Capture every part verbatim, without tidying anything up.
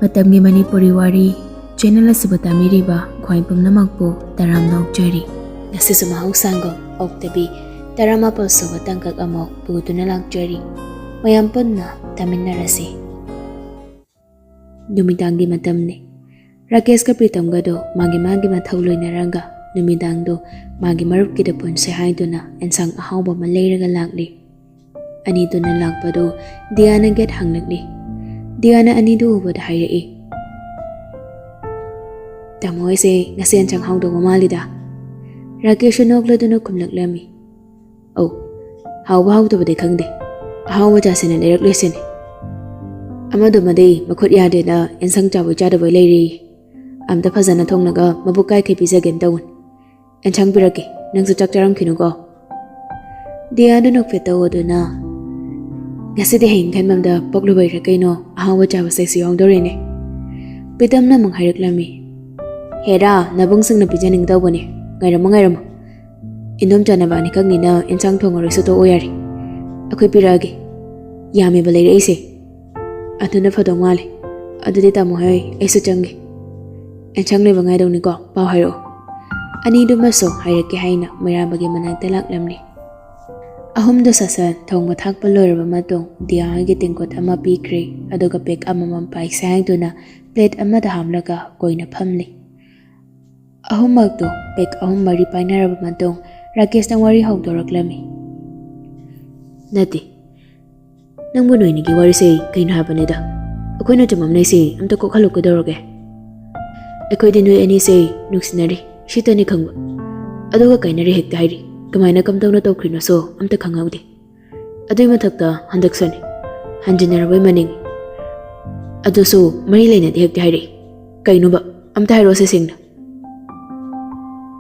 ꯃꯇꯝꯒꯤ ꯃꯅꯤꯄꯨꯔꯤ ꯋꯥꯔꯤ ꯆꯦꯅꯦꯜ ꯑꯁꯤꯕꯨ ꯇꯥꯕꯤꯔꯤꯕ ꯈ꯭ꯋꯥꯏ ꯄꯨꯝꯅꯃꯛꯄꯨ ꯇꯔꯥꯝꯅ ꯑꯣꯛꯆꯔꯤ꯫ ꯉꯁꯤꯁꯨ ꯃꯍꯧꯁꯥꯒꯨꯝ ꯑꯣꯛꯇꯕꯤ ꯇꯔꯥꯃꯥꯄꯜ ꯁꯨꯕ ꯇꯥꯡꯀꯛ ꯑꯃ ꯄꯨꯗꯨꯅ ꯂꯥꯛꯆꯔꯤ꯫ ꯃꯌꯥꯝ ꯄꯨꯟꯅ ꯇꯥꯃꯤꯟꯅꯔꯁꯤ꯫ ꯅꯨꯃꯤꯗꯥꯡꯒꯤ ꯃꯇꯝꯅꯤ꯫ ꯔꯥꯀꯦꯁꯀ ꯄ꯭ꯔꯤꯇꯝꯒꯗꯣ ꯃꯥꯒꯤ ꯃꯥꯒꯤ ꯃꯊꯧ ꯂꯣꯏꯅꯔꯒ ꯅꯨꯃꯤꯗꯥꯡꯗꯣ ꯃꯥꯒꯤ ꯃꯔꯨꯞꯀꯤꯗ ꯄꯨꯟꯁꯦ ꯍꯥꯏꯗꯨꯅ ꯑꯦꯟꯁꯥꯡ ꯑꯍꯥꯎꯕ ꯑꯃ ꯂꯩꯔꯒ ꯂꯥꯛꯂꯤ꯫ ꯑꯅꯤꯗꯨꯅ ꯂꯥꯛꯄꯗꯣ ꯗꯤꯌꯥꯅ ꯒꯦꯠ ꯍꯥꯡꯂꯛꯂꯤ꯫ ꯗꯤꯌꯥꯅ ꯑꯅꯤꯗꯨ ꯎꯕꯗ ꯍꯥꯏꯔꯛꯏ, "ꯇꯥꯃꯣ ꯍꯣꯏꯁꯦ ꯉꯁꯤ ꯑꯦꯟꯁꯥꯡ ꯍꯥꯎꯗꯧꯕ ꯃꯥꯜꯂꯤꯗ?" ꯔꯥꯀꯦꯁꯁꯨ ꯅꯣꯛꯂꯗꯨꯅ ꯈꯨꯝꯂꯛꯂꯝꯃꯤ, "ꯑꯧ, ꯍꯥꯎꯕ ꯍꯥꯎꯇꯕꯗꯤ ꯈꯪꯗꯦ, ꯑꯍꯥꯎꯕ ꯆꯥꯁꯦꯅ ꯂꯩꯔꯛꯂꯤꯁꯤꯅꯤ꯫ ꯑꯃꯗꯨꯃꯗꯤ ꯃꯈꯨꯠ ꯌꯥꯗꯦꯅ ꯑꯦꯟꯁꯥꯡ ꯆꯥꯕꯣꯏ ꯆꯥꯗꯕꯣꯏ ꯂꯩꯔꯤ꯫ ꯑꯝꯇ ꯐꯖꯅ ꯊꯣꯡꯂꯒ ꯃꯕꯨꯛ ꯀꯥꯏꯈꯩ ꯄꯤꯖꯒꯦꯅ ꯇꯧꯕꯅꯤ꯫ ꯑꯦꯟꯁꯥꯡ ꯄꯤꯔꯛꯀꯦ, ꯅꯪꯁꯨ ꯆꯥꯛ ꯆꯥꯔꯝꯈꯤꯅꯨꯀꯣ꯫" ꯗꯤꯌꯥꯗꯨ ꯅꯣꯛꯐꯦꯠ ꯇꯧꯗꯨꯅ, "ꯉꯁꯤꯗꯤ ꯍꯌꯦꯡ ꯈꯟꯕꯝꯗ ꯄꯣꯛꯂꯨꯕꯩꯔ ꯀꯩꯅꯣ ꯑꯍꯥꯎꯕ ꯆꯥꯕꯁꯦ ꯑꯩꯁꯨ ꯌꯥꯎꯗꯣꯔꯦꯅꯦ꯫" ꯄ꯭ꯔꯤꯇꯝꯅ ꯑꯃꯨꯛ ꯍꯥꯏꯔꯛꯂꯝꯃꯤ, "ꯍꯦꯔꯥ, ꯅꯕꯨꯡꯁꯤꯡꯅ ꯄꯤꯖꯅꯤꯡꯗꯧꯕꯅꯦ, ꯉꯥꯏꯔꯝꯃꯣ ꯉꯥꯏꯔꯝꯃꯣ꯫ ꯏꯟꯗꯣꯝꯆꯥ ꯅꯕꯥꯅꯤꯈꯛꯅꯤꯅ ꯏꯟꯁꯥꯡ ꯊꯣꯡꯉꯔꯣꯏꯁꯨ ꯇꯣꯛꯑꯣ ꯌꯥꯔꯦ, ꯑꯩꯈꯣꯏ ꯄꯤꯔꯛꯑꯒꯦ, ꯌꯥꯝꯃꯦꯕ ꯂꯩꯔꯛꯏꯁꯦ꯫ ꯑꯗꯨꯅ ꯐꯗꯧ ꯃꯥꯜꯂꯦ꯫ ꯑꯗꯨꯗꯤ ꯇꯥꯃꯣ ꯍꯣꯏ, ꯑꯩꯁꯨ ꯆꯪꯒꯦ꯫ ꯑꯦꯟꯁꯥꯡ ꯂꯣꯏꯕ ꯉꯥꯏꯗꯧꯅꯤꯀꯣ, ꯄꯥꯎ ꯍꯥꯏꯔꯛꯑꯣ꯫" ꯑꯅꯤꯗꯨꯃꯁꯨ ꯍꯥꯏꯔꯛꯀꯦ ꯍꯥꯏꯅ ꯃꯩꯔꯥꯕꯒꯤ ꯃꯅꯥꯛꯇ ꯂꯥꯛꯂꯝꯂꯤ꯫ ꯑꯍꯨꯝꯗꯨ ꯁꯠ ꯁꯠ ꯊꯣꯡꯕ ꯊꯥꯛꯄ ꯂꯣꯏꯔꯕ ꯃꯇꯨꯡ ꯗꯤꯌꯥꯒꯤ ꯇꯦꯡꯀꯣꯠ ꯑꯃ ꯄꯤꯈ꯭ꯔꯦ, ꯑꯗꯨꯒ ꯄꯦꯛ ꯑꯃꯃꯝ ꯄꯥꯏꯁꯦ ꯍꯥꯏꯗꯨꯅ ꯄ꯭ꯂꯦꯠ ꯑꯃꯗ ꯍꯥꯞꯂꯒ ꯀꯣꯏꯅ ꯐꯝꯂꯤ꯫ ꯑꯍꯨꯝꯃꯛꯇꯨ ꯄꯦꯛ ꯑꯍꯨꯝ ꯃꯔꯤ ꯄꯥꯏꯅꯔꯕ ꯃꯇꯨꯡ ꯔꯥꯀꯦꯁꯅ ꯋꯥꯔꯤ ꯍꯧꯗꯣꯔꯛꯂꯝꯃꯤ꯫ "ꯅꯠꯇꯦ, ꯅꯪꯕꯨ ꯅꯣꯏꯅꯤꯒꯤ ꯋꯥꯔꯤꯁꯦ ꯀꯩꯅꯣ ꯍꯥꯏꯕꯅꯤꯗ? ꯑꯩꯈꯣꯏꯅ ꯆꯃꯝꯅꯩꯁꯦ ꯑꯝꯇ ꯀꯣꯛꯍꯜꯂꯨ ꯀꯩꯗꯧꯔꯒꯦ? ꯑꯩꯈꯣꯏꯗꯤ ꯅꯣꯏ ꯑꯅꯤꯁꯦ ꯅꯨꯡꯁꯤꯅꯔꯤ, ꯁꯤꯇꯅꯤ ꯈꯪꯕ꯫ ꯑꯗꯨꯒ ꯀꯥꯏꯅꯔꯦ ꯍꯦꯛꯇ ꯍꯥꯏꯔꯤ꯫ ꯀꯃꯥꯏꯅ ꯀꯝꯗꯧꯅ ꯇꯧꯈ꯭ꯔꯤꯅꯣꯁꯨ ꯑꯝꯇ ꯈꯪꯍꯧꯗꯦ꯫ ꯑꯗꯨꯏ ꯃꯊꯛꯇ ꯍꯟꯗꯛꯁꯨꯅꯤ, ꯍꯟꯖꯤꯟꯅꯔꯕꯣꯏ ꯃꯅꯤꯡ꯫ ꯑꯗꯨꯁꯨ ꯃꯔꯤ ꯂꯩꯅꯗꯦ ꯍꯦꯛꯇ ꯍꯥꯏꯔꯛꯏ꯫ ꯀꯩꯅꯣꯕ? ꯑꯝꯇ ꯍꯥꯏꯔꯛꯑꯣꯁꯦ ꯁꯦꯡꯅ꯫"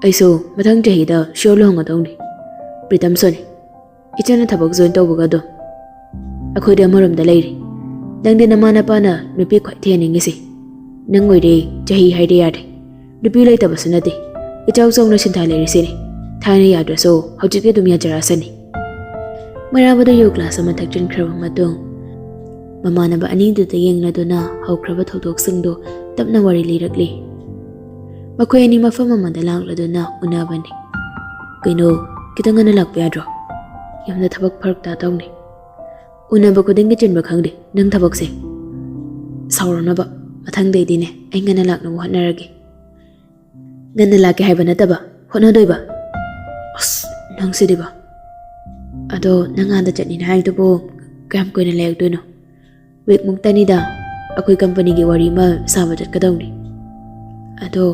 "ꯑꯩꯁꯨ ꯃꯊꯪ ꯆꯍꯤꯗ ꯁꯤꯌꯣꯔ ꯂꯨꯍꯣꯡꯒꯗꯧꯅꯤ꯫ ꯄ꯭ꯔꯤꯇꯝꯁꯨꯅꯤ꯫ ꯏꯆꯟꯅ ꯊꯕꯛ ꯖꯣꯏꯟ ꯇꯧꯕꯒ ꯑꯗꯨꯝ꯫ ꯑꯩꯈꯣꯏꯗꯤ ꯑꯃꯔꯣꯝꯗ ꯂꯩꯔꯤ꯫ ꯅꯪꯗꯤ ꯅꯃꯥ ꯅꯄꯥꯅ ꯅꯨꯄꯤ ꯈ꯭ꯋꯥꯏ ꯊꯤꯍꯟꯅꯤꯡꯉꯤꯁꯦ꯫ ꯅꯪ ꯑꯣꯏꯔꯦ ꯆꯍꯤ ꯍꯥꯏꯔꯦ ꯌꯥꯔꯦ꯫ ꯅꯨꯄꯤ ꯂꯩꯇꯕꯁꯨ ꯅꯠꯇꯦ꯫ ꯏꯆꯥꯎ ꯆꯥꯎꯅ ꯁꯤꯟꯊꯥ ꯂꯩꯔꯤꯁꯤꯅꯤ꯫ ꯊꯥꯏꯅ ꯌꯥꯗ꯭ꯔꯁꯨ ꯍꯧꯖꯤꯛꯇꯤ ꯑꯗꯨꯝ ꯌꯥꯖꯔꯛꯑꯁꯅꯤ꯫" ꯃꯩꯔꯥꯕꯗ ꯌꯨ ꯒ꯭ꯂꯥꯁ ꯑꯃ ꯊꯛꯆꯤꯟꯈ꯭ꯔꯕ ꯃꯇꯨꯡ, ꯃꯃꯥꯟꯅꯕ ꯑꯅꯤꯗꯨꯗ ꯌꯦꯡꯂꯗꯨꯅ ꯍꯧꯈ꯭ꯔꯕ ꯊꯧꯗꯣꯛꯁꯤꯡꯗꯨ ꯇꯞꯅ ꯋꯥꯔꯤ ꯂꯤꯔꯛꯂꯤ꯫ ꯃꯈꯣꯏ ꯑꯅꯤ ꯃꯐꯝ ꯑꯃꯗ ꯂꯥꯛꯂꯗꯨꯅ ꯎꯅꯕꯅꯤ꯫ "ꯀꯩꯅꯣ, ꯈꯤꯇꯪ ꯉꯟꯅ ꯂꯥꯛꯄ ꯌꯥꯗ꯭ꯔꯣ? ꯌꯨꯝꯗ ꯊꯕꯛ ꯐꯔꯛ ꯇꯥ ꯇꯧꯅꯤ꯫ ꯎꯅꯕ ꯈꯨꯗꯤꯡꯒꯤ ꯆꯤꯟꯕ ꯈꯪꯗꯦ ꯅꯪ ꯊꯕꯛꯁꯦ꯫ ꯁꯥꯎꯔꯅꯕ, ꯃꯊꯪꯗꯩꯗꯤꯅꯦ ꯑꯩ ꯉꯟꯅ ꯂꯥꯛꯅꯕ ꯍꯣꯠꯅꯔꯒꯦ꯫" "ꯉꯟꯅ ꯂꯥꯛꯀꯦ ꯍꯥꯏꯕ ꯅꯠꯇꯕ, ꯍꯣꯠꯅꯗꯣꯏꯕ?" "ꯑꯁ, ꯅꯪꯁꯤꯗꯤꯕ꯫ ꯑꯗꯣ ꯅꯪ ꯑꯥꯗ ꯆꯠꯅꯤꯅ ꯍꯥꯏꯕꯗꯨꯕꯨ ꯀꯌꯥꯝ ꯀꯨꯏꯅ ꯂꯩꯔꯛꯇꯣꯏꯅꯣ? ꯋꯤꯛꯃꯨꯛꯇꯅꯤꯗ꯫ ꯑꯩꯈꯣꯏ ꯀꯝꯄꯅꯤꯒꯤ ꯋꯥꯔꯤ ꯑꯃ ꯁꯥꯕ ꯆꯠꯀꯗꯧꯅꯤ꯫ ꯑꯗꯣ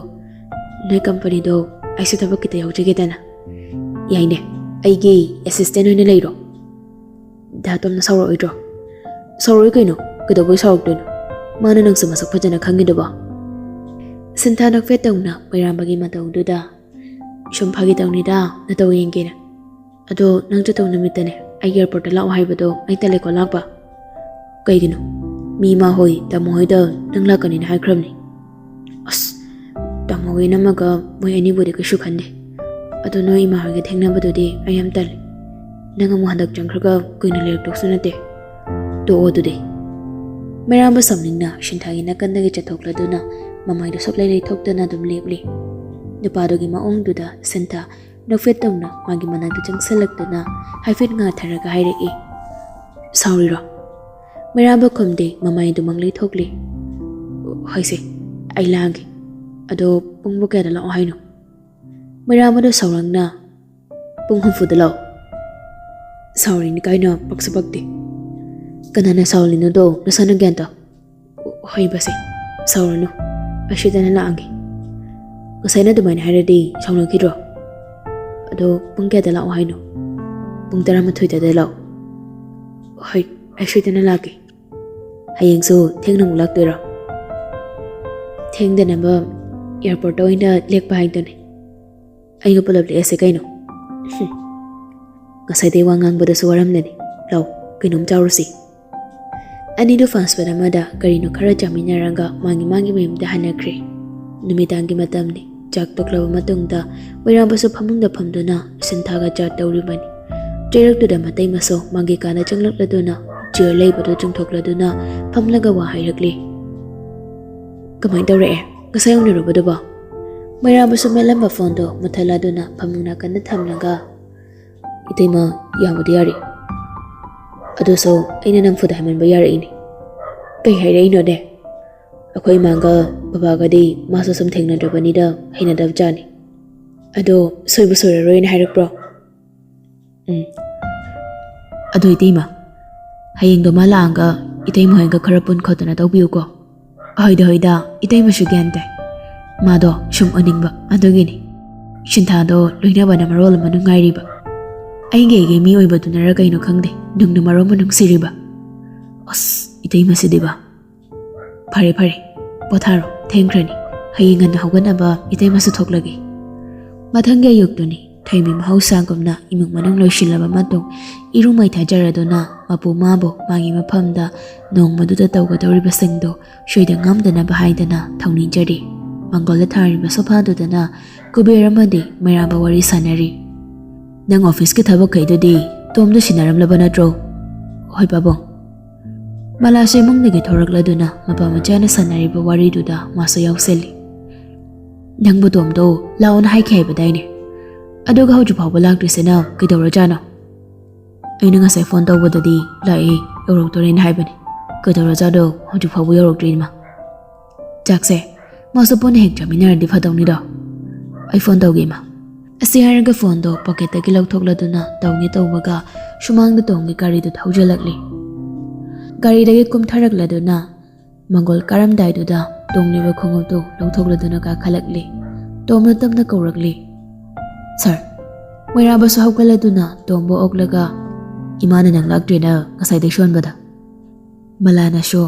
ꯅꯣꯏ ꯀꯝꯄꯅꯤꯗꯣ ꯑꯩꯁꯨ ꯊꯕꯛ ꯈꯤꯇ ꯌꯥꯎꯖꯒꯦꯗꯅ꯫" "ꯌꯥꯏꯅꯦ, ꯑꯩꯒꯤ ꯑꯦꯁꯤꯁꯇꯦꯟ ꯑꯣꯏꯅ ꯂꯩꯔꯣ꯫" "ꯗꯥ ꯇꯣꯝꯅ ꯁꯥꯎꯔꯛꯑꯣꯏꯗ꯭ꯔꯣ?" "ꯁꯥꯎꯔꯛꯑꯣꯏ ꯀꯩꯅꯣ, ꯀꯩꯗꯧꯕꯩ ꯁꯥꯎꯔꯛꯇꯣꯏꯅꯣ? ꯃꯥꯅ ꯅꯪꯁꯦ ꯃꯁꯛ ꯐꯖꯅ ꯈꯪꯉꯤꯗꯨꯕꯣ?" ꯁꯤꯟꯊꯥ ꯅꯣꯛꯐꯦꯠ ꯇꯧꯅ ꯃꯩꯔꯥꯝꯕꯒꯤ ꯃꯇꯧꯗꯨꯗ, "ꯁꯨꯝ ꯐꯥꯒꯤ ꯇꯧꯅꯤꯗ, ꯅꯇꯧ ꯌꯦꯡꯒꯦꯅ꯫ ꯑꯗꯣ ꯅꯪ ꯆꯠꯇꯧ ꯅꯨꯃꯤꯠꯇꯅꯦ ꯑꯩꯒꯤ ꯑꯦꯌꯥꯔꯄꯣꯔꯠꯇ ꯂꯥꯛꯑꯣ ꯍꯥꯏꯕꯗꯣ ꯑꯩ ꯇꯜꯂꯦꯀꯣ ꯂꯥꯛꯄ꯫" "ꯀꯩꯒꯤꯅꯣ? ꯃꯤ ꯏꯃꯥ ꯍꯣꯏ, ꯇꯥꯃꯣ ꯍꯣꯏꯗ ꯅꯪ ꯂꯥꯛꯀꯅꯤꯅ ꯍꯥꯏꯈ꯭ꯔꯕꯅꯤ꯫" "ꯑꯁ, ꯇꯥꯃꯣ ꯍꯣꯏ ꯏꯅꯝꯃꯒ ꯃꯣꯏ ꯑꯅꯤꯕꯨꯗꯤ ꯀꯩꯁꯨ ꯈꯟꯗꯦ꯫ ꯑꯗꯣ ꯅꯣꯏ ꯏꯃꯥ ꯍꯣꯏꯒ ꯊꯦꯡꯅꯕꯗꯨꯗꯤ ꯑꯩ ꯌꯥꯝ ꯇꯜꯂꯤ꯫ ꯅꯪ ꯑꯃꯨꯛ ꯍꯟꯗꯛ ꯆꯪꯈ꯭ꯔꯒ ꯀꯨꯏꯅ ꯂꯩꯔꯛꯇꯧꯁꯨ ꯅꯠꯇꯦ꯫ ꯇꯣꯛꯑꯣ ꯑꯗꯨꯗꯤ꯫" ꯃꯩꯔꯥꯝꯕ ꯁꯥꯎꯅꯤꯡꯅ ꯁꯤꯟꯊꯥꯒꯤ ꯅꯥꯀꯟꯗꯒꯤ ꯆꯠꯊꯣꯛꯂꯗꯨꯅ ꯃꯃꯥꯏꯗꯨ ꯁꯨꯛꯂꯩ ꯂꯩꯊꯣꯛꯇꯅ ꯑꯗꯨꯝ ꯂꯦꯞꯂꯤ꯫ ꯅꯨꯄꯥꯗꯨꯒꯤ ꯃꯑꯣꯡꯗꯨꯗ ꯁꯤꯟꯊꯥ ꯅꯣꯛꯐꯦꯠ ꯇꯧꯅ ꯃꯥꯒꯤ ꯃꯅꯥꯛꯇ ꯆꯪꯁꯤꯜꯂꯛꯇꯨꯅ ꯍꯥꯏꯐꯦꯠ ꯉꯥꯊꯔꯒ ꯍꯥꯏꯔꯛꯏ, "ꯁꯥꯎꯔꯤꯔꯣ?" ꯃꯩꯔꯥꯝꯕ ꯈꯨꯝꯗꯦ, ꯃꯃꯥꯏ ꯑꯗꯨꯃꯛ ꯂꯩꯊꯣꯛꯂꯤ꯫ "ꯍꯣꯏꯁꯦ, ꯑꯩ ꯂꯥꯛꯑꯒꯦ꯫ ꯑꯗꯣ ꯄꯨꯡꯕꯨ ꯀꯌꯥꯗ ꯂꯥꯛꯑꯣ ꯍꯥꯏꯅꯣ?" ꯃꯩꯔꯥꯝꯕꯗ ꯁꯥꯎꯔꯪꯅ, "ꯄꯨꯡ ꯍꯨꯝꯐꯨꯗ ꯂꯥꯛꯑꯣ꯫" "ꯁꯥꯎꯔꯤꯅꯤ ꯀꯥꯏꯅ ꯄꯛꯁꯨ ꯄꯛꯇꯦ꯫ ꯀꯅꯥꯅ ꯁꯥꯎꯔꯤꯅꯣꯗꯣ ꯅꯁꯥꯅ ꯒ꯭ꯌꯥꯟ ꯇꯥꯎ꯫" "ꯍꯣꯏ ꯕꯥꯁꯦ, ꯁꯥꯎꯔꯅꯨ꯫ ꯑꯩ ꯁꯣꯏꯗꯅ ꯂꯥꯛꯑꯒꯦ꯫" "ꯉꯁꯥꯏꯅ ꯑꯗꯨꯃꯥꯏꯅ ꯍꯥꯏꯔꯗꯤ ꯁꯥꯎꯅꯈꯤꯗ꯭ꯔꯣ? ꯑꯗꯣ ꯄꯨꯡ ꯀꯌꯥꯗ ꯂꯥꯛꯑꯣ ꯍꯥꯏꯅꯣ?" "ꯄꯨꯡ ꯇꯔꯥꯃꯥꯊꯣꯏꯗ ꯂꯥꯛꯑꯣ꯫" "ꯍꯣꯏ, ꯑꯩ ꯁꯣꯏꯗꯅ ꯂꯥꯛꯀꯦ꯫" "ꯍꯌꯦꯡꯁꯨ ꯊꯦꯡꯅ ꯑꯃꯨꯛ ꯂꯥꯛꯇꯣꯏꯔꯣ?" "ꯊꯦꯡꯗꯅꯕ ꯑꯦꯌꯥꯔꯄꯣꯔꯠꯇ ꯑꯣꯏꯅ ꯂꯦꯛꯄ ꯍꯥꯏꯗꯨꯅꯤ꯫ ꯑꯩꯒ ꯄꯨꯂꯞ ꯂꯦꯛꯑꯁꯦ ꯀꯩꯅꯣ꯫" "ꯍꯨꯝ, ꯉꯁꯥꯏꯗꯩ ꯋꯥ ꯉꯥꯡꯕꯗꯁꯨ ꯋꯥꯔꯝꯂꯅꯤ꯫ ꯂꯥꯎ, ꯀꯩꯅꯣꯝ ꯆꯥꯔꯨꯁꯤ꯫" ꯑꯅꯤꯗꯨ ꯐꯥꯁ ꯐꯨꯗ ꯑꯃꯗ ꯀꯔꯤꯅꯣ ꯈꯔ ꯆꯥꯃꯤꯟꯅꯔꯒ ꯃꯥꯒꯤ ꯃꯥꯒꯤ ꯃꯌꯨꯝꯗ ꯍꯟꯅꯈ꯭ꯔꯦ꯫ ꯅꯨꯃꯤꯗꯥꯡꯒꯤ ꯃꯇꯝꯅꯤ꯫ ꯆꯥꯛ ꯇꯣꯛꯂꯕ ꯃꯇꯨꯡꯗ ꯃꯩꯔꯥꯕꯁꯨ ꯐꯃꯨꯡꯗ ꯐꯝꯗꯨꯅ ꯁꯤꯟꯊꯥꯒ ꯆꯥꯠ ꯇꯧꯔꯤꯕꯅꯤ꯫ ꯆꯩꯔꯛꯇꯨꯗ ꯃꯇꯩꯃꯁꯨ ꯃꯥꯒꯤ ꯀꯥꯗ ꯆꯪꯂꯛꯂꯗꯨꯅ ꯆꯤꯌꯔ ꯂꯩꯕꯗꯨ ꯆꯤꯡꯊꯣꯛꯂꯗꯨꯅ ꯐꯝꯂꯒ ꯋꯥ ꯍꯥꯏꯔꯛꯂꯤ꯫ "ꯀꯃꯥꯏꯅ ꯇꯧꯔꯛꯑꯦ ꯉꯁꯥꯏ ꯎꯅꯔꯨꯕꯗꯨꯕꯣ?" ꯃꯩꯔꯥꯕꯁꯨ ꯃꯦꯠꯂꯝꯕ ꯐꯣꯟꯗꯣ ꯃꯨꯊꯠꯂꯗꯨꯅ ꯐꯃꯨꯡ ꯅꯥꯀꯟꯗ ꯊꯝꯂꯒ, "ꯏꯇꯩꯃ, ꯌꯥꯕꯨꯗꯤ ꯌꯥꯔꯦ꯫ ꯑꯗꯨꯁꯨ ꯑꯩꯅ ꯅꯝꯐꯨꯗ ꯍꯥꯏꯃꯟꯕ ꯌꯥꯔꯛꯏꯅꯦ꯫ ꯀꯩ ꯍꯥꯏꯔꯛꯏꯅꯣꯅꯦ? ꯑꯩꯈꯣꯏ ꯏꯃꯥꯒ ꯕꯕꯥꯒꯗꯤ ꯃꯥꯁꯨ ꯁꯨꯝ ꯊꯦꯡꯅꯗ꯭ꯔꯕꯅꯤꯅ ꯍꯩꯅꯗꯕ ꯖꯥꯠꯅꯤ꯫ ꯑꯗꯣ ꯁꯣꯏꯕꯨ ꯁꯣꯏꯔꯔꯣꯏꯅ ꯍꯥꯏꯔꯛꯄ꯭ꯔꯣ?" "ꯎꯝ꯫ ꯑꯗꯣ ꯏꯇꯩꯃ, ꯍꯌꯦꯡꯗꯣ ꯃꯥ ꯂꯥꯛꯑꯒ ꯏꯇꯩꯃ ꯍꯣꯏꯒ ꯈꯔ ꯄꯨꯟ ꯈꯣꯠꯇꯅ ꯇꯧꯕꯤꯌꯨꯀꯣ꯫" "ꯍꯣꯏꯗ, ꯍꯣꯏꯗ, ꯏꯇꯩꯃꯁꯨ ꯒ꯭ꯌꯥꯟ ꯇꯥꯏ꯫ ꯃꯥꯗꯣ ꯁꯨꯝ ꯎꯅꯤꯡꯕ ꯑꯗꯨꯒꯤꯅꯤ꯫ ꯁꯤꯟꯊꯥꯗꯣ ꯂꯣꯏꯅꯕꯅ ꯃꯔꯣꯜ ꯑꯃ ꯅꯨꯡꯉꯥꯏꯔꯤꯕ꯫ ꯑꯩꯒꯤ ꯑꯩꯒꯤ ꯃꯤ ꯑꯣꯏꯕꯗꯨꯅꯔ ꯀꯩꯅꯣ ꯈꯪꯗꯦ, ꯅꯨꯡꯅ ꯃꯔꯣꯟ ꯑꯃ ꯅꯨꯡꯁꯤꯔꯤꯕ꯫ ꯑꯁ, ꯏꯇꯩꯃꯁꯤꯗꯤꯕ꯫ ꯐꯔꯦ, ꯐꯔꯦ, ꯄꯣꯊꯥꯔꯣ, ꯊꯦꯡꯈ꯭ꯔꯅꯤ꯫ ꯍꯌꯦꯡ ꯉꯟꯅ ꯍꯧꯒꯠꯅꯕ ꯏꯇꯩꯃꯁꯨ ꯊꯣꯛꯂꯒꯦ꯫" ꯃꯊꯪꯒꯤ ꯑꯌꯨꯛꯇꯨꯅꯤ꯫ ꯊꯣꯏꯕꯤ ꯃꯍꯧꯁꯥꯒꯨꯝꯅ ꯏꯃꯨꯡ ꯃꯅꯨꯡ ꯂꯣꯏꯁꯤꯜꯂꯕ ꯃꯇꯨꯡ, ꯏꯔꯨ ꯃꯥꯏꯊꯖꯔꯗꯨꯅ ꯃꯄꯨ ꯃꯥꯕꯨ ꯃꯥꯒꯤ ꯃꯐꯝꯗ ꯅꯣꯡꯃꯗꯨꯗ ꯇꯧꯒꯗꯧꯔꯤꯕꯁꯤꯡꯗꯨ ꯁꯣꯏꯗ ꯉꯥꯝꯗꯅꯕ ꯍꯥꯏꯗꯅ ꯊꯧꯅꯤꯖꯔꯤ꯫ ꯃꯪꯒꯣꯜꯗ ꯊꯥꯔꯤꯕ ꯁꯣꯐꯥꯗꯨꯗꯅ ꯀꯨꯕꯦꯔ ꯑꯃꯗꯤ ꯃꯩꯔꯥꯕ ꯋꯥꯔꯤ ꯁꯥꯟꯅꯔꯤ꯫ "ꯅꯪ ꯑꯣꯐꯤꯁꯀꯤ ꯊꯕꯛꯈꯩꯗꯨꯗꯤ ꯇꯣꯝꯗ ꯁꯤꯟꯅꯔꯝꯂꯕ ꯅꯠꯇ꯭ꯔꯣ?" "ꯍꯣꯏ ꯄꯥꯕꯨꯡ꯫" ꯃꯂꯥꯁꯨ ꯏꯃꯨꯡꯗꯒꯤ ꯊꯣꯔꯛꯂꯗꯨꯅ ꯃꯄꯥ ꯃꯆꯥꯅ ꯁꯥꯟꯅꯔꯤꯕ ꯋꯥꯔꯤꯗꯨꯗ ꯃꯥꯁꯨ ꯌꯥꯎꯁꯜꯂꯤ꯫ "ꯅꯪꯕꯨ ꯇꯣꯝꯗꯣ ꯂꯥꯛꯑꯣꯅ ꯍꯥꯏꯈꯤ ꯍꯥꯏꯕꯗꯥꯏꯅꯦ? ꯑꯗꯨꯒ ꯍꯧꯖꯤꯛ ꯐꯥꯎꯕ ꯂꯥꯛꯇ꯭ꯔꯤꯁꯤꯅ ꯀꯩꯗꯧꯔꯖꯥꯠꯅꯣ?" "ꯑꯩꯅ ꯉꯁꯥꯏ ꯐꯣꯟ ꯇꯧꯕꯗꯗꯤ ꯂꯥꯛꯑꯦ, ꯌꯧꯔꯛꯇꯣꯔꯦꯅ ꯍꯥꯏꯕꯅꯤ꯫ ꯀꯩꯗꯧꯔꯖꯥꯠꯅꯣ ꯍꯧꯖꯤꯛ ꯐꯥꯎꯕ ꯌꯧꯔꯛꯇ꯭ꯔꯤ, ꯏꯃꯥ?" "ꯆꯥꯛꯁꯦ ꯃꯥꯁꯨ ꯄꯨꯟꯅ ꯍꯦꯛ ꯆꯥꯃꯤꯟꯅꯔꯗꯤ ꯐꯗꯧꯅꯤꯗꯣ꯫ ꯑꯩ ꯐꯣꯟ ꯇꯧꯒꯦ, ꯏꯃꯥ꯫" ꯑꯁꯤ ꯍꯥꯏꯔꯒ ꯐꯣꯟꯗꯣ ꯄꯣꯀꯦꯠꯇꯒꯤ ꯂꯧꯊꯣꯛꯂꯗꯨꯅ ꯇꯧꯒꯦ ꯇꯧꯕꯒ ꯁꯨꯃꯥꯡꯗ ꯇꯣꯝꯒꯤ ꯒꯥꯔꯤꯗꯨ ꯊꯧꯖꯤꯜꯂꯛꯂꯤ꯫ ꯒꯥꯔꯤꯗꯒꯤ ꯀꯨꯝꯊꯔꯛꯂꯗꯨꯅ ꯃꯪꯒꯣꯜ ꯀꯥꯔꯝꯗꯥꯏꯗꯨꯗ ꯇꯣꯡꯂꯤꯕ ꯈꯣꯡꯎꯞꯇꯨ ꯂꯧꯊꯣꯛꯂꯗꯨꯅ ꯀꯥꯈꯠꯂꯛꯂꯤ꯫ ꯇꯣꯝꯅ ꯇꯞꯅ ꯀꯧꯔꯛꯂꯤ, "ꯁꯥꯔ꯫" ꯃꯩꯔꯥꯕꯁꯨ ꯍꯧꯒꯠꯂꯗꯨꯅ ꯇꯣꯝꯕꯨ ꯑꯣꯛꯂꯒ, "ꯏꯃꯥꯅ ꯅꯪ ꯂꯥꯛꯇ꯭ꯔꯦꯅ ꯉꯁꯥꯏꯗꯩ ꯁꯣꯟꯕꯗ꯫" ꯃꯂꯥꯅꯁꯨ,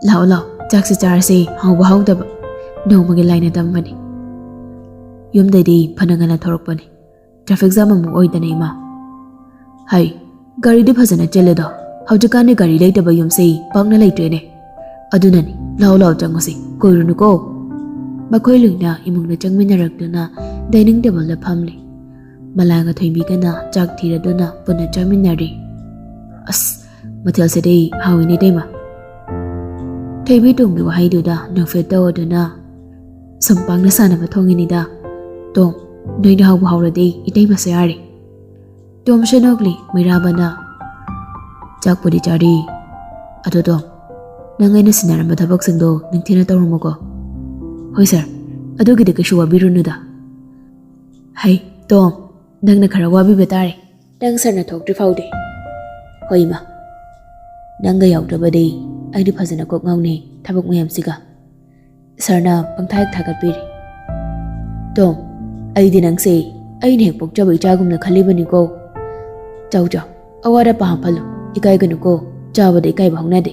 "ꯂꯥꯛꯑꯣ, ꯂꯥꯛꯑꯣ, ꯆꯥꯛꯁꯤ ꯆꯥꯔꯁꯤ, ꯍꯥꯎꯕ ꯍꯥꯎꯇꯕ ꯅꯣꯡꯃꯒꯤ ꯂꯥꯏꯅ ꯇꯝꯕꯅꯤ꯫ ꯌꯨꯝꯗꯩꯗꯤ ꯐꯅ ꯉꯟꯅ ꯊꯣꯔꯛꯄꯅꯤ꯫ ꯇ꯭ꯔꯥꯐꯤꯛ ꯖꯥꯝ ꯑꯃꯨꯛ ꯑꯣꯏꯗꯅ, ꯏꯃꯥ꯫" "ꯍꯩ, ꯒꯥꯔꯤꯗꯤ ꯐꯖꯅ ꯆꯦꯜꯂꯦꯗꯣ꯫ ꯍꯧꯖꯤꯛꯀꯥꯟꯗꯤ ꯒꯥꯔꯤ ꯂꯩꯇꯕ ꯌꯨꯝꯁꯦ ꯄꯥꯛꯅ ꯂꯩꯇ꯭ꯔꯦꯅꯦ꯫ ꯑꯗꯨꯅꯅꯤ, ꯂꯥꯛꯑꯣ, ꯂꯥꯛꯑꯣ, ꯆꯪꯉꯨꯁꯤ, ꯀꯨꯏꯔꯨꯅꯨꯀꯣ꯫" ꯃꯈꯣꯏ ꯂꯣꯏꯅ ꯏꯃꯨꯡꯗ ꯆꯪꯃꯤꯟꯅꯔꯛꯇꯨꯅ ꯗꯥꯏꯅꯤꯡ ꯇꯦꯕꯜꯗ ꯐꯝꯂꯤ꯫ ꯃꯂꯥꯒ ꯊꯣꯏꯕꯤꯒꯅ ꯆꯥꯛ ꯊꯤꯔꯗꯨꯅ ꯄꯨꯟꯅ ꯆꯥꯃꯤꯟꯅꯔꯤ꯫ "ꯑꯁ, ꯃꯊꯦꯜꯁꯤꯗꯤ ꯍꯥꯎꯏꯅꯦ ꯏꯇꯩꯃ꯫ ꯊꯣꯏꯕꯤ ꯇꯣꯝꯒꯤ ꯋꯥꯍꯩꯗꯨꯗ ꯅꯣꯛꯐꯦꯠ ꯇꯧꯔꯗꯨꯅ, "ꯁꯨꯝ ꯄꯥꯡꯅ ꯁꯥꯟꯅꯕ ꯊꯣꯡꯉꯤꯅꯤꯗ꯫ ꯇꯣꯝ, ꯅꯣꯏꯅ ꯍꯥꯎꯕ ꯍꯥꯎꯔꯗꯤ ꯏꯇꯩꯃꯁꯨ ꯌꯥꯔꯦ"꯫ ꯇꯣꯝꯁꯨ ꯅꯣꯛꯂꯤ꯫ ꯃꯩꯔꯥꯕꯅ, "ꯆꯥꯛꯄꯨꯗꯤ ꯆꯥꯔꯤ꯫ ꯑꯗꯣ ꯇꯣꯝ, ꯅꯪ ꯑꯩꯅ ꯁꯤꯟꯅꯔꯝꯕ ꯊꯕꯛꯁꯤꯡꯗꯣ ꯅꯤꯡꯊꯤꯅ ꯇꯧꯔꯝꯃꯨꯀꯣ"꯫ "ꯍꯣꯏ ꯁꯥꯔ, ꯑꯗꯨꯒꯤꯗꯤ ꯀꯩꯁꯨ ꯋꯥꯕꯤꯔꯨꯅꯨꯗ"꯫ "ꯍꯩ ꯇꯣꯝ, ꯅꯪꯅ ꯈꯔ ꯋꯥꯕꯤꯕ ꯇꯥꯔꯦ, ꯅꯪ ꯁꯥꯔꯅ ꯊꯣꯛꯇ꯭ꯔꯤ ꯐꯥꯎꯗꯤ"꯫ "ꯍꯣꯏ ꯏꯃꯥ, ꯅꯪꯒ ꯌꯥꯎꯗ꯭ꯔꯕꯗꯤ ꯑꯩꯗꯤ ꯐꯖꯅ ꯀꯣꯛ ꯉꯥꯎꯅꯩ ꯊꯕꯛ ꯃꯌꯥꯝꯁꯤꯒ"꯫ ꯁꯥꯔꯅ ꯄꯪꯊꯥ ꯍꯦꯛ ꯊꯥꯒꯠꯄꯤꯔꯤ꯫ "ꯇꯣꯝ, ꯑꯩꯗꯤ ꯅꯪꯁꯦ ꯑꯩꯅ ꯍꯦꯛ ꯄꯣꯛꯆꯕ ꯏꯆꯥꯒꯨꯝꯅ ꯈꯜꯂꯤꯕꯅꯤꯀꯣ꯫ ꯆꯥꯎ ꯆꯥꯎ, ꯑꯋꯥꯠ ꯑꯄꯥ ꯍꯥꯞꯍꯜꯂꯨ, ꯏꯀꯥꯏꯒꯅꯨꯀꯣ, ꯆꯥꯕꯗ ꯏꯀꯥꯏꯕ ꯍꯧꯅꯗꯦ"꯫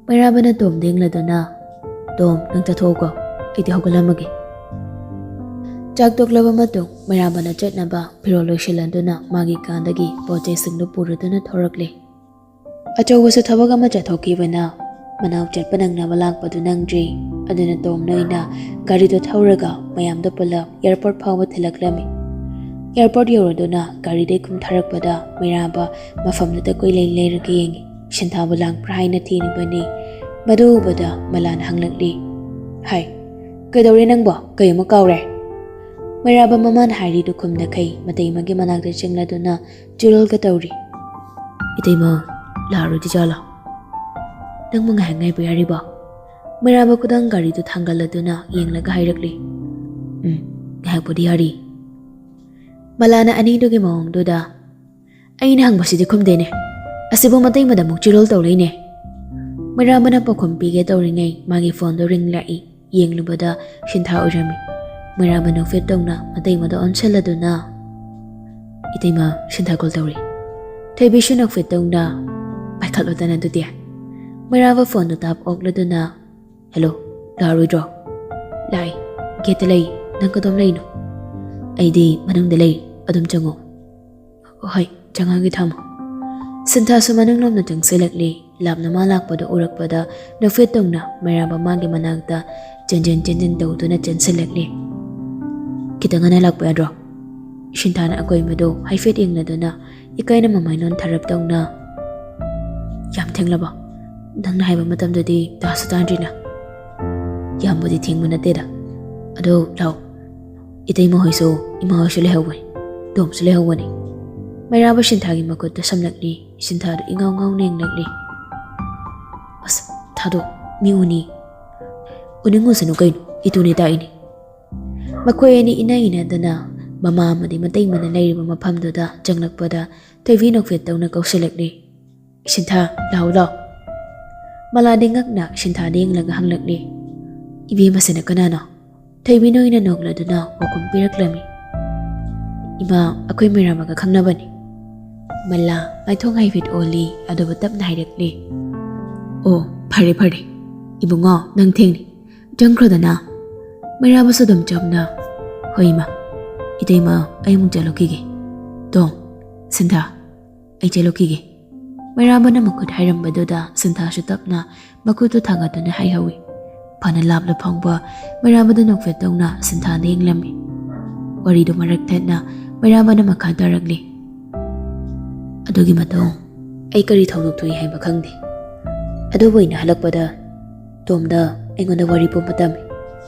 ꯃꯩꯔꯥꯕꯅ ꯇꯣꯝꯗ ꯌꯦꯡꯂꯗꯨꯅ, "ꯇꯣꯝ, ꯅꯪ ꯆꯠꯊꯣꯛꯎꯀꯣ, ꯑꯩꯗꯤ ꯍꯧꯒꯠꯂꯝꯃꯒꯦ"꯫ ꯆꯥꯛ ꯇꯣꯛꯂꯕ ꯃꯇꯨꯡ ꯃꯩꯔꯥꯕꯅ ꯆꯠꯅꯕ ꯐꯤꯔꯣꯜ ꯂꯣꯏꯁꯤꯜꯂꯗꯨꯅ ꯃꯥꯒꯤ ꯀꯥꯗꯒꯤ ꯄꯣꯠ ꯆꯩꯁꯤꯡꯗꯨ ꯄꯨꯔꯗꯨꯅ ꯊꯣꯔꯛꯂꯦ꯫ ꯑꯆꯧꯕꯁꯨ ꯊꯕꯛ ꯑꯃ ꯆꯠꯊꯣꯛꯈꯤꯕꯅ ꯃꯅꯥꯎ ꯆꯠꯄ ꯅꯪꯅꯕ ꯂꯥꯛꯄꯗꯨ ꯅꯪꯗ꯭ꯔꯤ꯫ ꯑꯗꯨꯅ ꯇꯣꯝꯅ ꯑꯣꯏꯅ ꯒꯥꯔꯤꯗꯨ ꯊꯧꯔꯒ ꯃꯌꯥꯝꯗꯣ ꯄꯨꯂꯞ ꯑꯦꯌꯥꯔꯄꯣꯔꯠ ꯐꯥꯎꯕ ꯊꯤꯜꯂꯛꯂꯝꯃꯤ꯫ ꯑꯦꯌꯥꯔꯄꯣꯔꯠ ꯌꯧꯔꯗꯨꯅ ꯒꯥꯔꯤꯗꯩ ꯀꯨꯝꯊꯔꯛꯄꯗ ꯃꯩꯔꯥꯕ ꯃꯐꯝꯗꯨꯗ ꯀꯣꯏꯂꯩ ꯂꯩꯔꯒ ꯌꯦꯡꯉꯤ꯫ ꯁꯤꯟꯊꯥꯕꯨ ꯂꯥꯡꯕ꯭ꯔꯥ ꯍꯥꯏꯅ ꯊꯤꯔꯤꯕꯅꯤ꯫ ꯃꯗꯨ ꯎꯕꯗ ꯃꯂꯥꯅ ꯍꯪꯂꯛꯂꯤ, "ꯍꯥꯏ, ꯀꯩꯗꯧꯔꯦ ꯅꯪꯕꯣ? ꯀꯩ ꯑꯃꯨꯛ ꯀꯥꯎꯔꯦ?" ꯃꯩꯔꯥꯕ ꯃꯃꯥꯅ ꯍꯥꯏꯔꯤꯗꯨ ꯈꯨꯝꯅꯈꯩ ꯃꯇꯩꯃꯒꯤ ꯃꯅꯥꯛꯇ ꯆꯪꯂꯗꯨꯅ ꯆꯨꯔꯣꯜꯒ ꯇꯧꯔꯤ꯫ "ꯏꯇꯩꯃ, ꯂꯥꯛꯑꯔꯣꯏꯗꯤ ꯖꯥꯠꯂꯣ? ꯅꯪꯕꯨ ꯉꯥꯏꯍꯥꯛ ꯉꯥꯏꯕ ꯌꯥꯔꯤꯕꯣ?" ꯃꯩꯔꯥꯕ ꯈꯨꯗꯥꯡ ꯒꯥꯔꯤꯗꯨ ꯊꯥꯡꯒꯠꯂꯗꯨꯅ ꯌꯦꯡꯂꯒ ꯍꯥꯏꯔꯛꯂꯤ꯫ "ꯎꯝ, ꯉꯥꯏꯍꯥꯛꯄꯨꯗꯤ ꯌꯥꯔꯤ"꯫ ꯃꯂꯥꯅ ꯑꯅꯤꯗꯨꯒꯤ ꯃꯑꯣꯡꯗꯨꯗ, "ꯑꯩꯅ ꯍꯪꯕꯁꯤꯗꯤ ꯈꯨꯝꯗꯦꯅꯦ꯫ ꯑꯁꯤꯕꯨ ꯃꯇꯩꯃꯗ ꯑꯃꯨꯛ ꯆꯤꯔꯣꯜ ꯇꯧ ꯂꯩꯅꯦ"꯫ ꯃꯩꯔꯥꯕꯅ ꯄꯥꯎꯈꯨꯝ ꯄꯤꯒꯦ ꯇꯧꯔꯤꯉꯩ ꯃꯥꯒꯤ ꯐꯣꯟꯗꯣ ꯔꯤꯡ ꯂꯥꯛꯏ꯫ ꯌꯦꯡꯂꯨꯕꯗ ꯁꯤꯟꯊꯥ ꯑꯣꯏꯔꯝꯃꯤ꯫ ꯃꯩꯔꯥꯕ ꯅꯣꯛꯐꯦꯠ ꯇꯧꯅ ꯃꯇꯩꯃꯗ ꯑꯣꯟꯁꯤꯜꯂꯗꯨꯅ, "ꯏꯇꯩꯃ, ꯁꯤꯟꯊꯥ ꯀꯣꯜ ꯇꯧꯔꯤ"꯫ ꯊꯣꯏꯕꯤꯁꯨ ꯅꯣꯛꯐꯦꯠ ꯇꯧꯅ, "ꯄꯥꯏꯈꯠꯂꯣꯗꯅ ꯑꯗꯨꯗꯤ"꯫ ꯃꯩꯔꯥꯕ ꯐꯣꯟꯗꯨ ꯇꯥꯞ ꯑꯣꯛꯂꯗꯨꯅ, "ꯍꯦꯜꯂꯣ, ꯂꯥꯛꯑꯔꯣꯏꯗ꯭ꯔꯣ?" "ꯂꯥꯛꯏ, ꯒꯦꯠꯇ ꯂꯩ꯫ ꯅꯪ ꯀꯗꯣꯝ ꯂꯩꯅꯣ?" "ꯑꯩꯗꯤ ꯃꯅꯨꯡꯗ ꯂꯩ, ꯑꯗꯨꯝ ꯆꯪꯉꯣ"꯫ "ꯍꯣꯏ, ꯆꯪꯉꯒꯦ, ꯊꯝꯃꯣ"꯫ ꯁꯤꯟꯊꯥꯁꯨ ꯃꯅꯨꯡꯂꯣꯝꯗ ꯆꯪꯁꯤꯜꯂꯛꯂꯤ꯫ ꯂꯥꯞꯅ ꯃꯥ ꯂꯥꯛꯄꯗꯨ ꯎꯔꯛꯄꯗ ꯅꯣꯛꯐꯦꯠ ꯇꯧꯅ ꯃꯩꯔꯥꯕ ꯃꯥꯒꯤ ꯃꯅꯥꯛꯇ ꯆꯦꯟꯖꯤꯟ ꯆꯦꯟꯖꯤꯟ ꯇꯧꯗꯨꯅ ꯆꯦꯟꯁꯤꯜꯂꯛꯂꯤ꯫ "ꯈꯤꯇꯪ ꯉꯟꯅ ꯂꯥꯛꯄ ꯌꯥꯗ꯭ꯔꯣ?" ꯁꯤꯟꯊꯥꯅ ꯑꯀꯣꯏꯕꯗꯨ ꯍꯥꯏꯐꯦꯠ ꯌꯦꯡꯂꯗꯨꯅ ꯏꯀꯥꯏꯅ ꯃꯃꯥꯏ ꯅꯣꯟꯊꯔꯞ ꯇꯧꯅ, "ꯌꯥꯝ ꯊꯦꯡꯂꯕꯣ? ꯅꯪꯅ ꯍꯥꯏꯕ ꯃꯇꯝꯗꯗꯤ ꯇꯥꯁꯨ ꯇꯥꯗ꯭ꯔꯤꯅ?" "ꯌꯥꯝꯕꯨꯗꯤ ꯊꯦꯡꯕ ꯅꯠꯇꯦꯗ꯫ ꯑꯗꯣ ꯂꯥꯛꯑꯣ, ꯏꯇꯩꯃ ꯍꯣꯏꯁꯨ ꯏꯃꯥ ꯍꯣꯏꯁꯨ ꯂꯩꯍꯧꯕꯅꯤ, ꯇꯣꯝꯁꯨ ꯂꯩꯍꯧꯕꯅꯤ꯫" ꯃꯩꯔꯥꯕ ꯁꯤꯟꯊꯥꯒꯤ ꯃꯈꯨꯠꯇ ꯁꯝꯂꯛꯂꯤ꯫ ꯁꯤꯟꯊꯥꯗꯨ ꯏꯉꯥꯎ ꯉꯥꯎꯅ ꯌꯦꯡꯂꯛꯂꯤ꯫ "ꯑꯁ, ꯊꯥꯗꯣꯛ, ꯃꯤ ꯎꯅꯤ꯫" "ꯎꯅꯤꯡꯉꯨꯁꯅꯨ ꯀꯩꯅꯣ, ꯏꯇꯨꯅꯦ ꯇꯥꯛꯏꯅꯦ꯫" ꯃꯈꯣꯏ ꯑꯅꯤ ꯏꯅ ꯏꯅꯗꯅ ꯃꯃꯥ ꯑꯃꯗꯤ ꯃꯇꯩꯃꯅ ꯂꯩꯔꯤꯕ ꯃꯐꯝꯗꯨꯗ ꯆꯪꯂꯛꯄꯗ ꯊꯣꯏꯕꯤ ꯅꯣꯛꯐꯦꯠ ꯇꯧꯅ ꯀꯧꯁꯤꯜꯂꯛꯂꯤ꯫ "ꯁꯤꯟꯊꯥ, ꯂꯥꯛꯑꯣ, ꯂꯥꯛꯑꯣ꯫" ꯃꯂꯥꯗꯤ ꯉꯛꯅ ꯁꯤꯟꯊꯥꯗ ꯌꯦꯡꯂꯒ ꯍꯪꯂꯛꯂꯤ꯫ "ꯏꯕꯦꯝꯃꯁꯤꯅ ꯀꯅꯥꯅꯣ?" ꯊꯣꯏꯕꯤ ꯅꯣꯏꯅ ꯅꯣꯛꯂꯗꯨꯅ ꯄꯥꯎꯈꯨꯝ ꯄꯤꯔꯛꯂꯝꯃꯤ꯫ "ꯏꯃꯥ, ꯑꯩꯈꯣꯏ ꯃꯩꯔꯥꯕꯒ ꯈꯪꯅꯕꯅꯤ꯫" ꯃꯂꯥ ꯃꯥꯏꯊꯣꯡ ꯍꯥꯏꯐꯦꯠ ꯑꯣꯜꯂꯤ, ꯑꯗꯨꯕꯨ ꯇꯞꯅ ꯍꯥꯏꯔꯛꯂꯤ꯫ "ꯑꯣ, ꯐꯔꯦ, ꯐꯔꯦ꯫ ꯏꯕꯨꯡꯉꯣ, ꯅꯪ ꯊꯦꯡꯂꯤ꯫ ꯆꯪꯈ꯭ꯔꯣꯗꯅ꯫" ꯃꯩꯔꯥꯕꯁꯨ ꯑꯗꯨꯝ ꯆꯝꯅ, "ꯍꯣꯏ, ꯏꯃꯥ꯫ ꯏꯇꯩꯃ, ꯑꯩ ꯑꯃꯨꯛ ꯆꯠꯂꯨꯈꯤꯒꯦ꯫ ꯇꯣꯝ, ꯁꯤꯟꯊꯥ, ꯑꯩ ꯆꯠꯂꯨꯈꯤꯒꯦ꯫" ꯃꯩꯔꯥꯕꯅ ꯃꯈꯨꯠ ꯍꯥꯏꯔꯝꯕꯗꯨꯗ ꯁꯤꯟꯊꯥꯁꯨ ꯇꯞꯅ ꯃꯈꯨꯠꯇꯨ ꯊꯥꯡꯒꯠꯇꯨꯅ ꯍꯥꯏꯍꯧꯏ꯫ ꯐꯅ ꯂꯥꯞꯂ ꯐꯥꯎꯕ ꯃꯩꯔꯥꯕꯗ ꯅꯣꯛꯐꯦꯠ ꯇꯧꯅ ꯁꯤꯟꯊꯥꯗ ꯌꯦꯡꯂꯝꯃꯤ꯫ ꯋꯥꯔꯤꯗꯨ ꯃꯔꯛ ꯊꯠꯅ ꯃꯩꯔꯥꯕꯅ ꯃꯈꯥ ꯇꯥꯔꯛꯂꯤ꯫ "ꯑꯗꯨꯒꯤ ꯃꯇꯨꯡ ꯑꯩ ꯀꯔꯤ ꯊꯧꯗꯣꯛ ꯊꯣꯛꯏ ꯍꯥꯏꯕ ꯈꯪꯗꯦ꯫ ꯑꯗꯨꯕꯨ ꯑꯩꯅ ꯍꯜꯂꯛꯄꯗ ꯇꯣꯝꯗ ꯑꯩꯉꯣꯟꯗ ꯋꯥꯔꯤ ꯄꯨꯝꯕ ꯇꯝꯃꯤ꯫"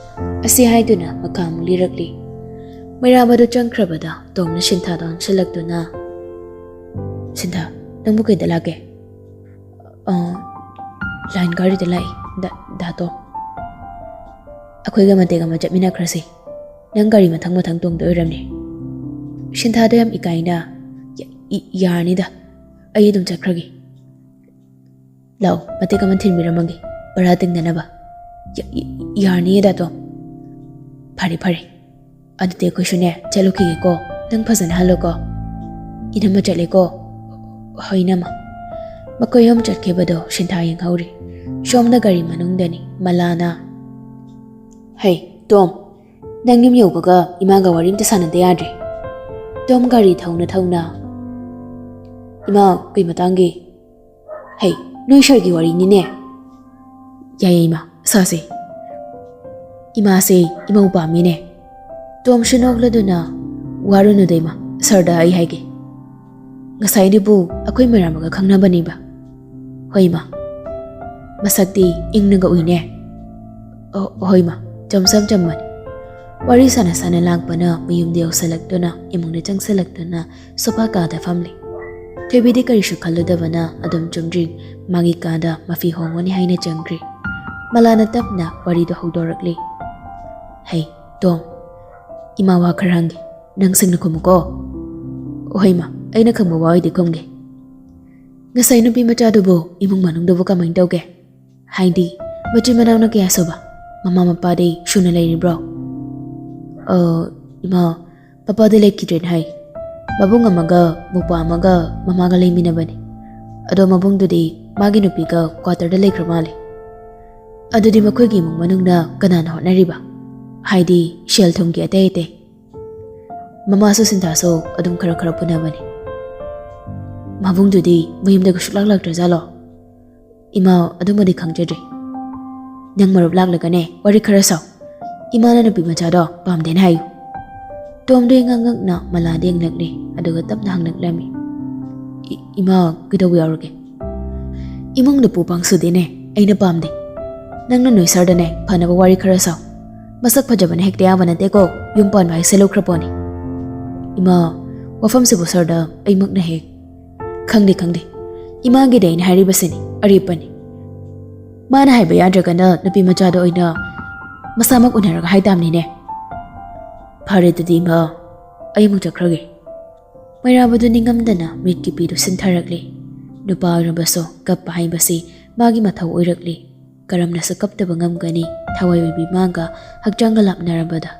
ꯑꯁꯤ ꯍꯥꯏꯗꯨꯅ ꯃꯈꯥ ꯑꯃꯨꯛ ꯂꯤꯔꯛꯂꯤ꯫ ꯃꯩꯔꯥꯕꯗꯨ ꯆꯪꯈ꯭ꯔꯕꯗ ꯇꯣꯝꯅ ꯁꯤꯟꯊꯥꯗ ꯑꯣꯟꯁꯤꯜꯂꯛꯇꯨꯅ, "ꯁꯤꯟꯊꯥ, ꯅꯪꯕꯨ ꯀꯩꯗ ꯂꯥꯛꯀꯦ?" "ꯑ, ꯂꯥꯏꯟ ꯒꯥꯔꯤꯗ ꯂꯥꯛꯏ, ꯗꯥ-, ꯗꯥꯇꯣ꯫ ꯑꯩꯈꯣꯏꯒ ꯃꯇꯦꯛ ꯑꯃ ꯆꯠꯃꯤꯟꯅꯈ꯭ꯔꯁꯤ꯫ ꯅꯪ ꯒꯥꯔꯤ ꯃꯊꯪ ꯃꯊꯪ ꯇꯣꯡꯗꯣꯏ ꯑꯣꯏꯔꯝꯅꯤ꯫" ꯁꯤꯟꯊꯥꯗ ꯌꯥꯝ ꯏꯀꯥꯏꯅ, "ꯌꯥ-, ꯏ-, ꯌꯥꯔꯅꯤꯗ, ꯑꯩ ꯑꯗꯨꯝ ꯆꯠꯈ꯭ꯔꯒꯦ꯫ ꯂꯥꯛꯑꯣ, ꯃꯇꯦꯛ ꯑꯃ ꯊꯤꯟꯕꯤꯔꯝꯃꯒꯦ, ꯚꯔꯥ ꯇꯤꯡꯗꯅꯕ꯫" "ꯌꯥ-, ꯏ-, ꯌꯥꯔꯅꯤꯌꯦ ꯗꯥꯇꯣ꯫" "ꯐꯔꯦ, ꯐꯔꯦ꯫ ꯑꯗꯨꯗꯤ ꯑꯩꯈꯣꯏꯁꯨꯅꯦ ꯆꯠꯂꯨꯈꯤꯒꯦꯀꯣ꯫ ꯅꯪ ꯐꯖꯅ ꯍꯜꯂꯣꯀꯣ꯫" "ꯏꯅꯝꯃ ꯆꯠꯂꯦꯀꯣ꯫" "ꯍꯣꯏ, ꯏꯅꯝꯃ꯫" ꯃꯈꯣꯏ ꯑꯍꯨꯝ ꯆꯠꯈꯤꯕꯗꯣ ꯁꯤꯟꯊꯥ ꯌꯦꯡꯍꯧꯔꯤ꯫ ꯁꯣꯝꯗ ꯒꯥꯔꯤ ꯃꯅꯨꯡꯗꯅꯤ ꯃꯂꯥꯅ, "ꯍꯩ, ꯇꯣꯝ, ꯅꯪ ꯌꯨꯝ ꯌꯧꯕꯒ ꯏꯃꯥꯒ ꯋꯥꯔꯤ ꯑꯝꯇ ꯁꯥꯟꯅꯗ ꯌꯥꯗ꯭ꯔꯦ꯫" ꯇꯣꯝ ꯒꯥꯔꯤ ꯊꯧꯅ ꯊꯧꯅ, "ꯏꯃꯥ, ꯀꯩ ꯃꯇꯥꯡꯒꯤ?" "ꯍꯩ, ꯅꯣꯏ ꯁꯥꯔꯒꯤ ꯋꯥꯔꯤꯅꯤꯅꯦ꯫" "ꯌꯥꯏꯌꯦ ꯏꯃꯥ, ꯁꯥꯁꯦ꯫ ꯏꯃꯥꯁꯦ ꯏꯃꯧ ꯄꯥꯝꯃꯤꯅꯦ꯫" ꯇꯣꯝꯁꯨ ꯅꯣꯛꯂꯗꯨꯅ, "ꯋꯥꯔꯨꯅꯨꯗ ꯏꯃꯥ, ꯁꯥꯔꯗ ꯑꯩ ꯍꯥꯏꯒꯦ꯫ ꯉꯁꯥꯏꯗꯨꯕꯨ ꯑꯩꯈꯣꯏ ꯃꯩꯔꯥꯕꯒ ꯈꯪꯅꯕꯅꯦꯕ꯫" "ꯀꯩꯃ? ꯃꯁꯛꯇꯤ ꯏꯪꯅꯒ ꯎꯏꯅꯦ?" "ꯑꯣ, ꯍꯣꯏ ꯃꯥ, ꯆꯝꯁꯝ ꯆꯝꯕꯅꯤ꯫" ꯋꯥꯔꯤ ꯁꯥꯟꯅ ꯁꯥꯟꯅ ꯂꯥꯛꯄꯅ ꯃꯌꯨꯝꯗ ꯌꯧꯁꯜꯂꯛꯇꯨꯅ ꯏꯃꯨꯡꯗ ꯆꯪꯁꯜꯂꯛꯇꯨꯅ ꯁꯣꯐꯥ ꯀꯥꯗ ꯐꯝꯂꯤ꯫ ꯊꯣꯏꯕꯤꯗꯤ ꯀꯔꯤꯁꯨ ꯈꯜꯂꯨꯗꯕꯅ ꯑꯗꯨꯝ ꯆꯨꯝꯗ꯭ꯔꯤꯡ ꯃꯥꯒꯤ ꯀꯥꯗ ꯃꯐꯤ ꯍꯣꯡꯉꯅꯤ ꯍꯥꯏꯅ ꯆꯪꯈ꯭ꯔꯤ꯫ ꯃꯂꯥꯅ ꯇꯞꯅ ꯋꯥꯔꯤꯗꯨ ꯍꯧꯗꯣꯔꯛꯂꯤ꯫ "ꯍꯩ, ꯇꯣꯝ, ꯏꯃꯥ ꯋꯥ ꯈꯔ ꯍꯪꯒꯦ, ꯅꯪ ꯁꯦꯡꯅ ꯈꯨꯝꯃꯨꯀꯣ꯫" "ꯍꯣꯏ ꯃꯥ, ꯑꯩꯅ ꯈꯪꯕ ꯋꯥ ꯑꯣꯏꯗꯤ ꯈꯨꯝꯒꯦ꯫" "ꯉꯁꯥꯏ ꯅꯨꯄꯤ ꯃꯆꯥꯗꯨꯕꯨ ꯏꯃꯨꯡ ꯃꯅꯨꯡꯗꯨꯕꯨ ꯀꯃꯥꯏꯅ ꯇꯧꯒꯦ? ꯍꯥꯏꯗꯤ, ꯃꯆꯤꯟ ꯃꯅꯥꯎꯅ ꯀꯌꯥ ꯁꯨꯕ? ꯃꯃꯥ ꯃꯄꯥꯗꯤ ꯁꯨꯅ ꯂꯩꯔꯤꯕ꯭ꯔꯣ?" "ꯑ, ꯏꯃꯥ, ꯄꯄꯥꯗꯤ ꯂꯩꯈꯤꯗ꯭ꯔꯦꯅ ꯍꯥꯏ꯫ ꯃꯕꯨꯡ ꯑꯃꯒ ꯃꯧꯄ꯭ꯋꯥ ꯑꯃꯒ ꯃꯃꯥꯒ ꯂꯩꯃꯤꯟꯅꯕꯅꯤ꯫ ꯑꯗꯣ ꯃꯕꯨꯡꯗꯨꯗꯤ ꯃꯥꯒꯤ ꯅꯨꯄꯤꯒ ꯀ꯭ꯋꯥꯇꯔꯗ ꯂꯩꯈ꯭ꯔ ꯃꯥꯜꯂꯦ꯫" "ꯑꯗꯨꯗꯤ ꯃꯈꯣꯏꯒꯤ ꯏꯃꯨꯡ ꯃꯅꯨꯡꯅ ꯀꯅꯥꯅ ꯍꯣꯠꯅꯔꯤꯕ? ꯍꯥꯏꯗꯤ, ꯁꯦꯜ ꯊꯨꯝꯒꯤ ꯑꯇꯩ ꯑꯇꯩ?" "ꯃꯃꯥꯁꯨ ꯁꯤꯟꯊꯥꯁꯨ ꯑꯗꯨꯝ ꯈꯔ ꯈꯔ ꯄꯨꯅꯕꯅꯤ꯫" "ꯃꯕꯨꯡꯗꯨꯗꯤ ꯃꯌꯨꯝꯗꯒ ꯁꯨꯛꯂꯥꯛ ꯂꯥꯛꯇ꯭ꯔꯖꯥꯠꯂꯣ?" "ꯏꯃꯥ, ꯑꯗꯨꯃꯗꯤ ꯈꯪꯖꯗ꯭ꯔꯦ꯫ ꯅꯪ ꯃꯔꯨꯞ ꯂꯥꯛꯂꯒꯅꯦ, ꯋꯥꯔꯤ ꯈꯔ ꯁꯥꯎ꯫ ꯏꯃꯥꯅ ꯅꯨꯄꯤ ꯃꯆꯥꯗꯣ ꯄꯥꯝꯗꯦꯅ ꯍꯥꯏꯌꯨ꯫" ꯇꯣꯝꯗꯣ ꯏꯉꯛ ꯉꯛꯅ ꯃꯂꯥꯗ ꯌꯦꯡꯂꯛꯂꯦ, ꯑꯗꯨꯒ ꯇꯞꯅ ꯍꯪꯂꯛꯂꯝꯃꯤ꯫ "ꯏ-, ꯏꯃꯥ, ꯀꯩꯗꯧꯕ ꯌꯥꯎꯔꯒꯦ?" "ꯏꯃꯨꯡꯗ ꯄꯨ ꯄꯥꯡ ꯁꯨꯗꯦꯅꯦ, ꯑꯩꯅ ꯄꯥꯝꯗꯦ꯫ ꯅꯪꯅ ꯅꯣꯏ ꯁꯥꯔꯗꯅꯦ ꯐꯅꯕ ꯋꯥꯔꯤ ꯈꯔ ꯁꯥꯎ꯫ ꯃꯁꯛ ꯐꯖꯕꯅ ꯍꯦꯛꯇ ꯌꯥꯕ ꯅꯠꯇꯦꯀꯣ, ꯌꯨꯝ ꯄꯥꯟꯕ ꯍꯥꯏꯁꯦ ꯂꯨꯈ꯭ꯔ ꯄꯣꯠꯅꯤ꯫" "ꯏꯃꯥ, ꯋꯥꯐꯝꯁꯤꯕꯨ ꯁꯥꯔꯗ ꯑꯩꯃꯛꯅ ꯍꯦꯛ..." "ꯈꯪꯗꯦ, ꯈꯪꯗꯦ꯫ ꯏꯃꯥꯒꯤꯗꯤ ꯑꯩꯅ ꯍꯥꯏꯔꯤꯕꯁꯤꯅꯤ, ꯑꯔꯦꯞꯄꯅꯤ꯫ ꯃꯥꯅ ꯍꯥꯏꯕ ꯌꯥꯗ꯭ꯔꯒꯅ ꯅꯨꯄꯤ ꯃꯆꯥꯗ ꯑꯣꯏꯅ ꯃꯁꯥꯃꯛ ꯎꯅꯔꯒ ꯍꯥꯏꯇꯥꯕꯅꯤꯅꯦ꯫" "ꯐꯔꯦ, ꯑꯗꯨꯗꯤ ꯏꯃꯥ, ꯑꯩ ꯑꯃꯨꯛ ꯆꯠꯈ꯭ꯔꯒꯦ꯫" ꯃꯩꯔꯥꯕꯗꯨ ꯅꯤꯡꯉꯝꯗꯅ ꯃꯤꯠꯀꯤ ꯄꯤꯗꯨ ꯁꯤꯟꯊꯔꯛꯂꯦ꯫ ꯅꯨꯄꯥ ꯑꯣꯏꯔꯕꯁꯨ ꯀꯞꯄ ꯍꯥꯏꯕꯁꯤ ꯃꯥꯒꯤ ꯃꯊꯧ ꯑꯣꯏꯔꯛꯂꯦ꯫ ꯀꯔꯝꯅꯁꯨ ꯀꯞꯇꯕ ꯉꯝꯒꯅꯤ? ꯊꯋꯥꯏ ꯑꯣꯏꯕꯤ ꯃꯥꯒ ꯍꯛꯆꯥꯡꯒ ꯂꯥꯞꯅꯔꯕꯗ꯫